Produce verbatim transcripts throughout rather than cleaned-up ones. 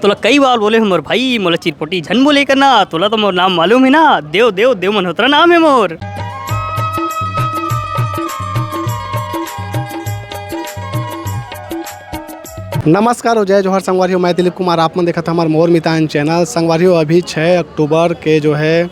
तोला कई बार बोले हो मोर भाई, मोला चिरपोटी झन बोले करना, तोला तो मोर नाम मालूम है ना, देव देव देव मल्होत्रा नाम है मोर। नमस्कार और जय जोहार संगवारी हो, मैं दिलीप कुमार, आप मन देखत हमार मोर मितान चैनल। संगवारी हो, अभी छः अक्टूबर के जो है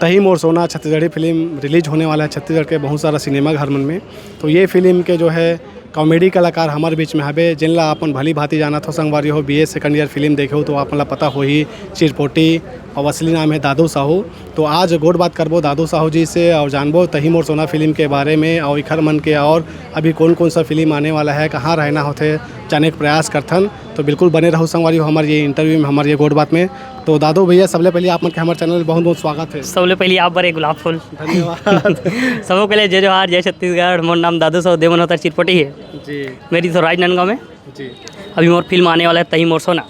तही मोर सोना छत्तीसगढ़ी फिल्म रिलीज होने वाला है छत्तीसगढ़ के बहुत सारा सिनेमा घर मन में। तो ये फिल्म के जो है कॉमेडी कलाकार हमारे बीच में हबे, जिनला अपन भली भांति जानत हो संगवारी हो, बीए सेकंड ईयर फिल्म देखे हो तो आप मन ला पता होही चिरपोटी, और असली नाम है दादू साहू। तो आज गोठ बात करबो दादू साहू जी से और जानबो तही मोर सोना फिल्म के बारे में और इखर मन के और अभी कौन कौन सा फिल्म आने वाला है, कहाँ रहना होथे, जाने के प्रयास करथन। तो बिल्कुल बने रहू संगवारी हो हमारे ये इंटरव्यू में, हमारे ये गोठ बात में। तो दादू भैया, सबले पहले आप मन के हमारे चैनल में बहुत बहुत स्वागत है। सबले पहले आप बर एक गुलाब फूल। धन्यवाद। सबो के लिए जय जोहार, जय छत्तीसगढ़। मोर नाम दादू साहू देव मल्होत्रा चिरपोटी है। जी। मेरी तो राजनांदगांव में। जी। अभी मोर फिल्म आने वाला है तही मोर सोना,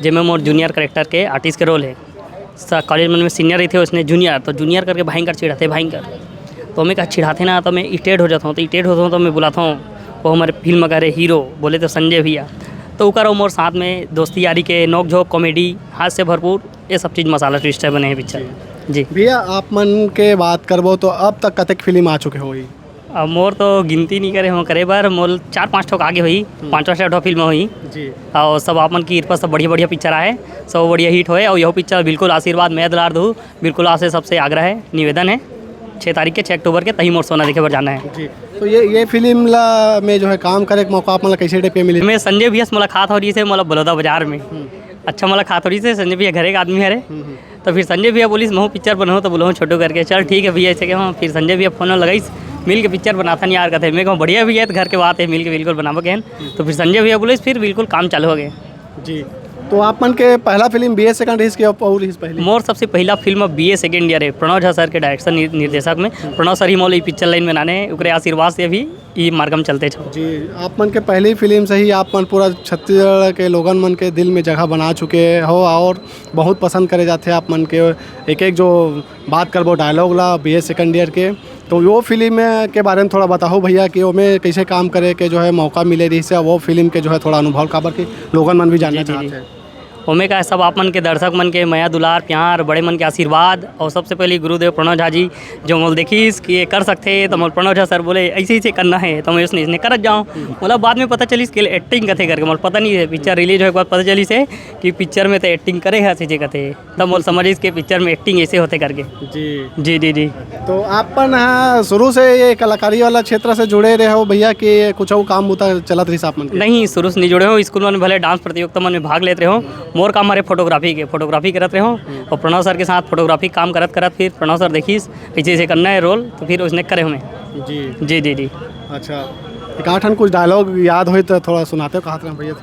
जेमे मोर जूनियर करेक्टर के आर्टिस्ट के रोल है। स-, कॉलेज मन में सीनियर रहिथे, उसने जूनियर, तो जूनियर करके भयंकर चिढ़ाथे, भयंकर। तो मैं कहा चिढ़ाथे ना, तो मैं इरिटेट हो जाता हूँ, तो इरिटेट होता हूँ तो मैं बुलाता हूँ वो हमारे फिल्म का रे हीरो, बोले तो संजय भैया। तो ओकर और मोर साथ में दोस्ती यारी के नोक झोंक, कॉमेडी, हास्य भरपूर, ये सब चीज़ मसाला ट्विस्ट है बने हैं पिक्चर। जी। जी। भैया, आप मन के बात करबो तो अब तक कतेक फिल्म आ चुके होही? अब मोर तो गिनती नहीं करे हो, करे बर मोर चार पाँच ठोक आगे होही, हम्म। पाँचवा छठवा फिल्म होही। जी। और सब आप मन की कृपा, सब बढ़िया बढ़िया पिक्चर आए, सब बढ़िया हिट होए और यह पिक्चर बिल्कुल आशीर्वाद, मया दुलार दू, बिल्कुल आपसे सबसे आग्रह है, निवेदन है, छः तारीख के, छः अक्टूबर के तही मोर सोना देखे बर जाना है। जी। तो ये, ये फिल्म ला में जो है काम करे के मौका आप मन ला कैसे टाइप के मिली? मैं संजय भैया से मुलाकात हो रही है, मोला बलौदा बाजार में। हम्म। अच्छा मुलाकात हो रही है, संजय भैया घरे का आदमी हरे। हम्म, हम्म। तो फिर संजय भैया बोलिस, "महू पिक्चर बनाओ," तो बोलो, "छोटू करके, चल ठीक है भैया," ऐसे कहे। फिर संजय भैया फोन लगाइस, "मिल के पिक्चर बनाथन यार," कहते। मैं कहूँ, "बढ़िया भैया, तो घर के बात है, मिल के बिल्कुल बनाबो कहन।" तो फिर संजय भैया बोलिस, फिर बिल्कुल काम चालू हो गए। जी। तो आप मन के पहला फिल्म बीए सेकंड रहिस के और रहिस पहले? मोर सबसे पहला फिल्म अब बीए सेकंड ईयर है, प्रणव झा सर के डायरेक्शन नि-, निर्देशक में। प्रणव सर ही मोला ई पिक्चर लाइन में लाने हैं, ओकरे आशीर्वाद से अभी ई मार्ग में चलते छो। जी, आप मन के पहली फिल्म से ही आप मन पूरा छत्तीसगढ़ के लोगन मन के दिल में जगह बना चुके हो और बहुत पसंद करे जाथे आप मन के एक एक जो बात करबो डायलॉग ला बीए सेकंड ईयर के। तो वो फिल्म के बारे में थोड़ा बताओ भैया कि ओमे कैसे काम करे के जो है मौका मिले रहिस है, वो फिल्म के जो है थोड़ा अनुभव, काबर कि लोगन मन भी जानना जी, जी, चाहते जी। हैं। ओमे का सब आप मन के दर्शक मन के मया दुलार प्यार, बड़े मन के आशीर्वाद और सबसे पहले गुरुदेव प्रणव झा जी जो मोल देखिस कि ये कर सकथे, तो मोल प्रणव झा सर बोले, "ऐसे, ऐसे करना है," तो मैं उसने, इसने करत जाऊँ। मोला बाद में पता चलिस कि एक्टिंग कथे करके, मोला पता नहीं है, पिक्चर रिलीज होए के बाद पता चलिस है कि पिक्चर में तो एक्टिंग करे है, ऐसे कथे। तब मोला समझिस के पिक्चर में एक्टिंग ऐसे होथे करके। जी। जी, जी, जी। तो आप मन ह शुरू से ये कलाकारी वाला क्षेत्र से जुड़े रहे हो भैया कि कुछ और काम बुता चलत रहिस आप मन के? नहीं, शुरू से नहीं जुड़े हो। स्कूल मन भले डांस प्रतियोगिता मन में भाग लेत रहे हो। मोर काम हरे फोटोग्राफी के, फोटोग्राफी करत रहे हो। हम्म। और प्रणव सर के साथ फोटोग्राफी काम करत करत फिर प्रणव सर देखिस कैसे ऐसे करना है रोल, तो फिर उसने करे हमें। जी। जी, जी, जी। अच्छा, एक आठ ठन कुछ डायलॉग याद होई तो थोड़ा सुनाते हो, कहत रहे भैया।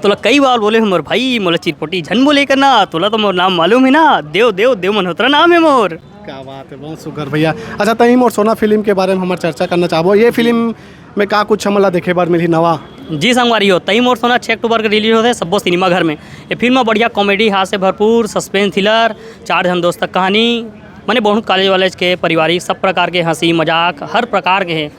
तोला कई बार बोले हो मोर भाई, मोला चिरपोटी झन बोले करना, तोला तो मोर नाम मालूम है ना, देव देव देव मल्होत्रा नाम है मोर। क्या बात है, बहुत सुघर भैया। अच्छा, तही मोर सोना फिल्म के बारे में हमर चर्चा करना चाहबो। ये फिल्म में का कुछ हमन ला देखे बर मिलही नवा? जी संगवारी हो, तही मोर सोना छः अक्टूबर के रिलीज होथे सब्बो सिनेमा घर में। ये फिल्म में बढ़िया कॉमेडी, हास्य भरपूर, सस्पेंस, थ्रिलर, चार झन दोस्त तक कहानी, माने बहुत कॉलेज वॉलेज के, पारिवारिक, सब प्रकार के हंसी मजाक, हर प्रकार के है।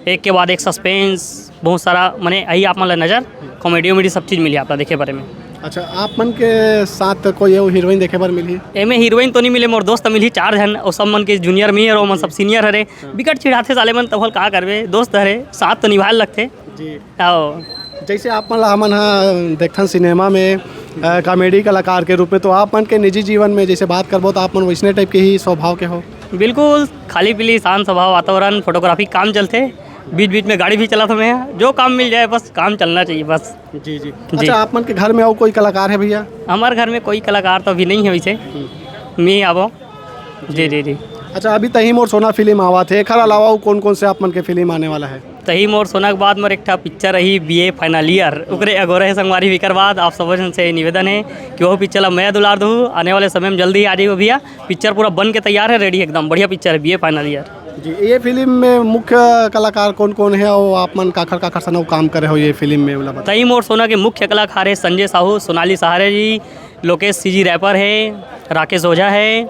एक के बाद एक सस्पेंस, बहुत सारा, माने अही आप मन ला नजर, कॉमेडी वॉमेडी सब चीज मिली आप ला देखे बारे में। अच्छा, आप मन के साथ कोई अउ हीरोइन देखे बर मिलही? एमे हीरोइन तो नहीं मिले, मोर दोस्त मिलही चार झन, और सब मन के जूनियर में हरे, ओमन सब सीनियर हरे। हाँ। बिकट चिढ़ाथे साले मन, तभल का करबे, दोस्त हरे, साथ तो निभाए लगथे। जी। आओ। जैसे आप मन ला हमन ह देखथन सिनेमा में, अ, कॉमेडी कलाकार के रूप में, तो आप मन के निजी जीवन में जैसे बात करबो तो आप मन वैसने टाइप के ही स्वभाव के हो? बिल्कुल, खाली पीली शांत स्वभाव, वातावरण, फोटोग्राफी काम चलथे, बीच बीच में गाड़ी भी चलाथों मैं, जो काम मिल जाए बस काम चलना चाहिए बस। जी, जी। जी। अच्छा, आप मन के घर में और कोई कलाकार है भैया? हमारे घर में कोई कलाकार तो अभी नहीं है वैसे, मैं ही आबो। जी, जी, जी। अच्छा, अभी तही मोर सोना फिल्म आवत है, एखर अलावा अउ कौन कौन से आप मन के फिल्म आने वाला है? तही मोर सोना के बाद मोर एक ठा पिक्चर रही बीए फाइनल ईयर, ओकरे अगोरा है संगवारी। एकर बाद आप सब झन से निवेदन है कि वो पिक्चर ला मया दुलार दू, आने वाले समय में जल्दी ही आ जाइए भैया। पिक्चर पूरा बन के तैयार है, रेडी एकदम, बढ़िया पिक्चर है बीए फाइनल ईयर। जी, ये फिल्म में मुख्य कलाकार कौन कौन है और आप मन काखर काखर सन काम करे हो ये फिल्म में, ओला बताओ। तही मोर सोना के मुख्य कलाकार है संजय साहू, सोनाली सहारे जी, लोकेश सीजी रैपर है, राकेश ओझा है,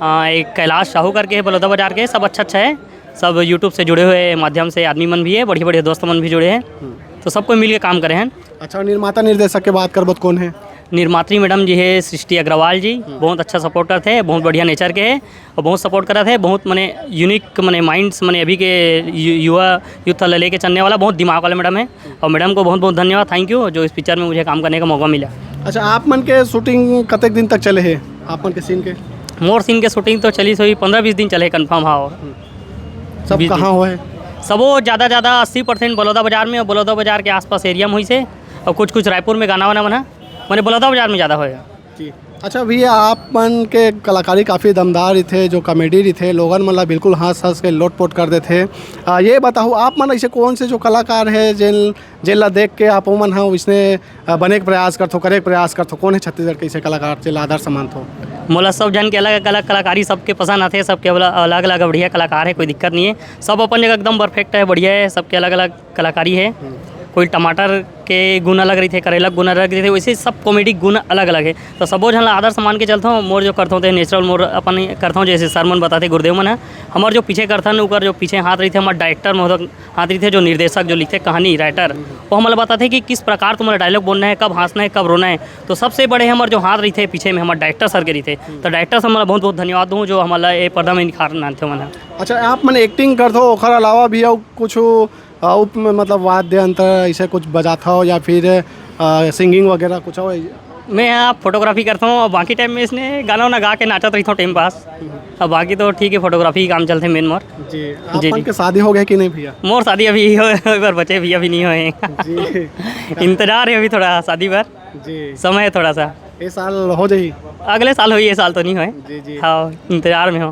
आ, एक कैलाश साहू करके है बलौदा बाजार के, सब अच्छा अच्छा है। सब YouTube से जुड़े हुए माध्यम से आदमी मन भी है, बढ़िया बढ़िया दोस्त मन भी जुड़े हैं। हम्म। तो सबको मिल के काम करे हैं। अच्छा, निर्माता निर्देशक के बात करबो तो कौन है? निर्मात्री मैडम जी हे सृष्टि अग्रवाल जी, हम्म। बहुत अच्छा सपोर्ट करते हैं, बहुत बढ़िया नेचर के है और बहुत सपोर्ट करत है, बहुत मने यूनिक मने माइंड्स मने अभी के यु-, युवा यूथ ला लेके चलने वाला बहुत दिमाग वाला मैडम है। और मैडम को बहुत बहुत धन्यवाद, थैंक यू, जो इस पिक्चर में मुझे काम करने का मौका मिला। अच्छा, आप मन के शूटिंग कतेक दिन तक चले है, आप मन के सीन के? मोर सीन के शूटिंग तो चली सोई पंद्रह बीस दिन चले, कन्फर्म। हाँ, और सब बीस दिन। कहाँ हुआ है? सबो ज़्यादा ज़्यादा अस्सी परसेंट बलौदा बाजार में और बलौदा बाजार के आसपास एरिया में हुई से, और कुछ कुछ रायपुर में गाना वाना बना, मैंने बलौदा बाजार में ज़्यादा हुआ है। जी। अच्छा भैया, आप मन के कलाकारी काफ़ी दमदार रहिथे, जो कॉमेडी रहिथे, लोगन मन ला बिल्कुल हंस हंस के लोटपोट कर देथे। आ, ये बताओ, आप मन ऐसे कौन से जो कलाकार है जिन जिन ला देख के आप ओमन ह इसने, आ, बने के प्रयास करथो, करे के प्रयास करथो? कौन है छत्तीसगढ़ के ऐसे कलाकार जिन ला आदर्श मानथो? मोला सब झन के अलग अलग कलाकारी सबके पसंद आथे, सबके अलग अलग बढ़िया कलाकार है, कोई दिक्कत नहीं है। सब अपन जगह एकदम परफेक्ट है, बढ़िया है, सबके अलग अलग कलाकारी है। हम्म। कोई टमाटर के गुण अलग रहिथे, करेला के गुण अलग रहिथे, वैसे सब कॉमेडी गुण अलग अलग है। तो सबो झन ला आदर सम्मान के चलथों। मोर जो करथों ते नेचुरल मोर अपन करथों, जैसे सर मन बताथे, गुरुदेव मन है। हमर जो पीछे करथन, ओकर जो पीछे हाथ रहिथे, हमर डायरेक्टर महोदय हाथ रहिथे, जो निर्देशक जो लिखथे कहानी, राइटर, वो हमला बताथे कि किस प्रकार तुम्हारा डायलॉग बोलना है, कब हंसना है, कब रोना है। तो सबसे बड़े हमर जो हाथ रहिथे पीछे में, हमर डायरेक्टर सर के रहिथे। तो डायरेक्टर सर, मैं बहुत बहुत धन्यवाद दूँ जो हमला ये पर्दा में निखार नानथे मन है। अच्छा, आप मन एक्टिंग करथो, ओखर अलावा भी अउ कुछ, अ, उप-, मतलब वाद्य यंत्र ऐसे कुछ बजाथो या फिर, अ, सिंगिंग वगैरह कुछ हो? मैं यहाँ फोटोग्राफी करता हूँ और बाकी टाइम में इसने गाना वाना गा के नाचत रहिथों टाइम पास। अब बाकी तो ठीक है, फोटोग्राफी ही काम चलथे मेन मोर। जी, आप जी, मन जी। के शादी हो गया कि नहीं भैया? मोर शादी अभी हो, एक बार बचे भी अभी नहीं हुए। जी। इंतजार है अभी थोड़ा शादी बर। जी। समय है थोड़ा सा। ये साल हो जाही? अगले साल होही, ये साल तो नहीं होए। जी, जी। हाँ, इंतजार में हो।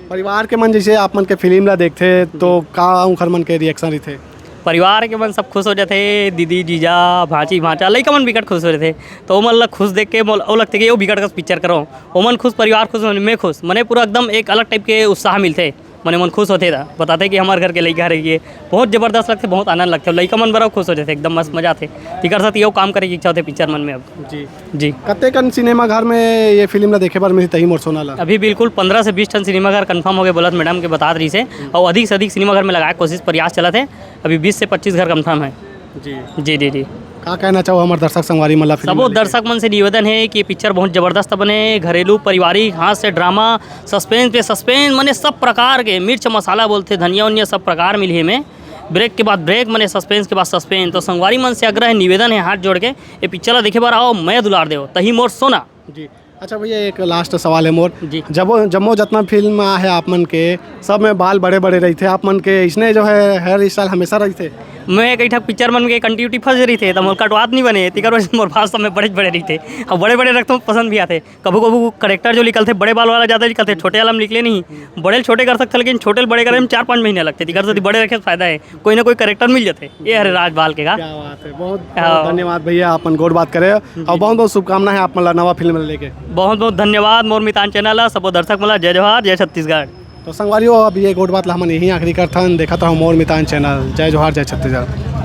परिवार के मन जैसे आप मन के फिल्म ला देखथे, तो का उनकर मन के रिएक्शन रहिथे? परिवार के मन सब खुश हो जाथे, दीदी, जीजा, भांची, भांचा, लइका मन बिकट खुश हो जाथे। तो ओमन ला खुश देख के मोल-, ओ लगथे कि ओ बिकट कस पिक्चर करो। ओमन खुश, परिवार खुश, मैं खुश, मने पूरा एकदम एक अलग टाइप के उत्साह मिलथे। मने मन खुश होथे दा, बताथे कि हमर घर के लइका हरे ये। बहुत जबरदस्त लगथे, बहुत आनंद लगथे, लइका मन बड़ा खुश हो जाथे, एकदम मस्त मजा आथे। इकर साथ ये काम करे की इच्छा होथे पिक्चर मन में अब। जी। जी। कतेकन सिनेमा घर में ये फिल्म ला देखे बर मिलही तही मोर सोना ला? अभी बिल्कुल पंद्रह से बीस ठन सिनेमा घर कन्फर्म हो गए, बोलत मैडम के बतात रहिसे, और अधिक से अधिक सिनेमा घर में लगाए के कोशिश, प्रयास चलत है। अभी बीस से पच्चीस घर कन्फर्म है। जी। जी, जी, जी। का कहना चाहो हमर दर्शक संगवारी मन ला फिल्म सबो ला लेके? दर्शक मन से निवेदन है कि ये पिक्चर बहुत जबरदस्त बने, घरेलू, पारिवारिक, हास्य, ड्रामा, सस्पेंस पे सस्पेंस, मने सब प्रकार के मिर्च मसाला बोलथे, धनिया उनिया सब प्रकार मिलही में। ब्रेक के बाद ब्रेक, मने सस्पेंस के बाद सस्पेंस। तो संगवारी मन से आग्रह है, निवेदन है, हाथ जोड़ के ये पिक्चर ला देखे बर आओ, मैं दुलार देव, तही मोर सोना। जी। अच्छा भैया, एक लास्ट सवाल है मोर। जी। जब जम्मो जितना फिल्म आहे आप मन के, सब में बाल बड़े बड़े रहिथे, आप मन के इसने जो है हेयर स्टाइल हमेशा रहिथे? मैं कई ठक पिक्चर मन के कंटिन्यूटी फंस रहिथे, तो मोर कटवात नहीं बने, तिकर वजह से मोर बाल सब में बड़े बड़े रहिथे। अब बड़े बड़े रखथों, पसंद भी आथे। कभू कभू करेक्टर जो निकलथे, बड़े बाल वाला ज़्यादा निकलथे, छोटे वाला में निकले नहीं। बड़े ल छोटे कर सकथे, लेकिन छोटे ल बड़े करे में चार पाँच महीना लगथे, तिकर सेती बड़े रखे से फायदा है, कोई ना कोई करेक्टर मिल जाथे। ये हरे राज बाल के का। क्या बात है, बहुत, हाँ। बहुत धन्यवाद भैया, अपन गोठ बात करे, और बहुत बहुत शुभकामना है आप मन ला नवा फिल्म लेके। बहुत बहुत धन्यवाद मोर मितान चैनल ला, सबो दर्शक मन ला जय जोहार, जय छत्तीसगढ़। तो संगवारी हो, अब ये गोठ बात ला हमन यहीं आखिरी करथन। देखत रहो मोर मितान चैनल। जय जोहार, जय छत्तीसगढ़।